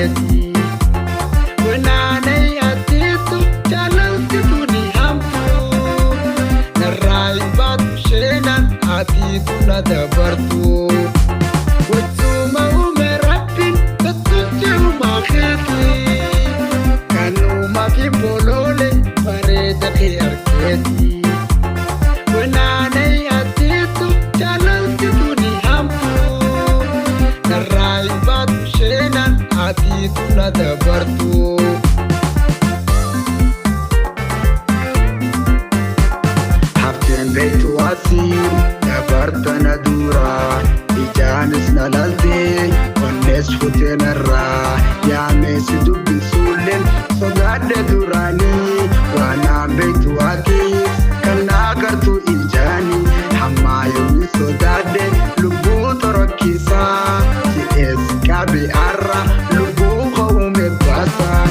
keeti. Wanaanee atiitu jaalalti tuni hamtu. Narraa hin baatu sheenaan atiitu na dabartu. Wajjuma uume rabbiin tottolche uumaa keeti. Kan uumaa fi boloolee bareeda kee argeeti. Wanaanee atiitu jaalalti tuni hamtu. Narraa hin baatu sheenaan atiitu na dabartu. Hafteen beektu asii dabartana duraa ijaanis na laaltee onnees futee narraa yaameesi dubbisuulleen sodaadhe duraanii waanaan beektu atiis kan na agartu ijaanii hammaa yoomiin sodaadhe lubbuu torokkisaa si'ees qabe har'a lubbuu ka'uume baasaa.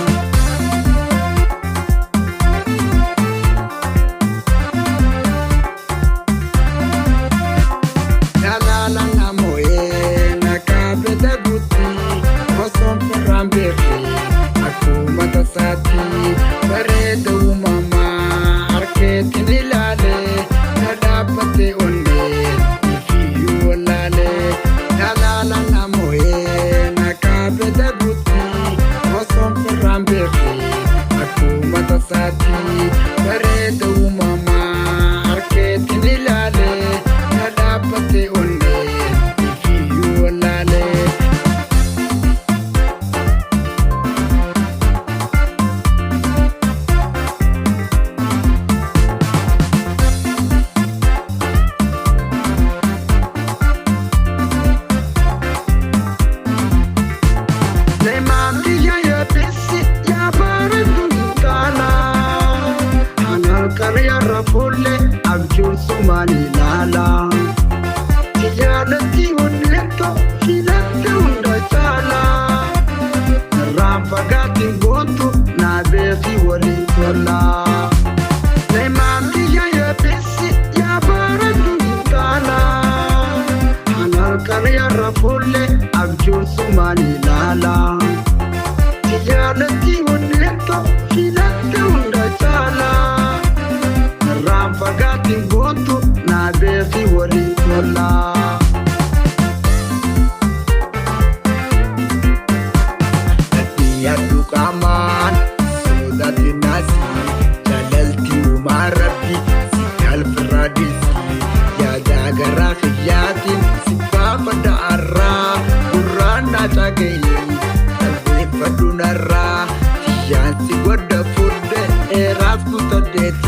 Jaalala namooyee na kaabete guutti osoon firraan beekee akkuma tasaatti bareeda uumamaa harkeetiin ilaalee na dhaabbate onnee ifiyyuu wallaalee. Jaalala namooyee na kaabete guutti osoon firraan beekee akkuma tasaatti bareeda uumamaa harkeetiin ilaalee na dhaabbate onnee ifiyyuu wallaalee. Leemaanti yaabessi yaa bareedu taala. Hanal qariyarra fuullee abjuun sumaan ilaala. Jaalatti hundeettoo filatte hunda caala. Irraan fagaatiin goontu naa beekii waliin tola. Leemaanti yaabessi yaa bareedu taala. Hanal qariyarra fuullee abjuun sumaan ilaala. Jaalatti hundeettoo filatte hunda caala. Irraan fagaatiin goontu naa beekii waliin tola. Yaaddu qaamaan sodaatti naasii jaalalti uumaa rabbi si galfarraa dhiisii yaada garaa kiyyaatiin si baafadha har'aa gurraan na cagayee qalbeeffadhu narraa tiyyaan si godha fudhe dheeraaf kutadheeti.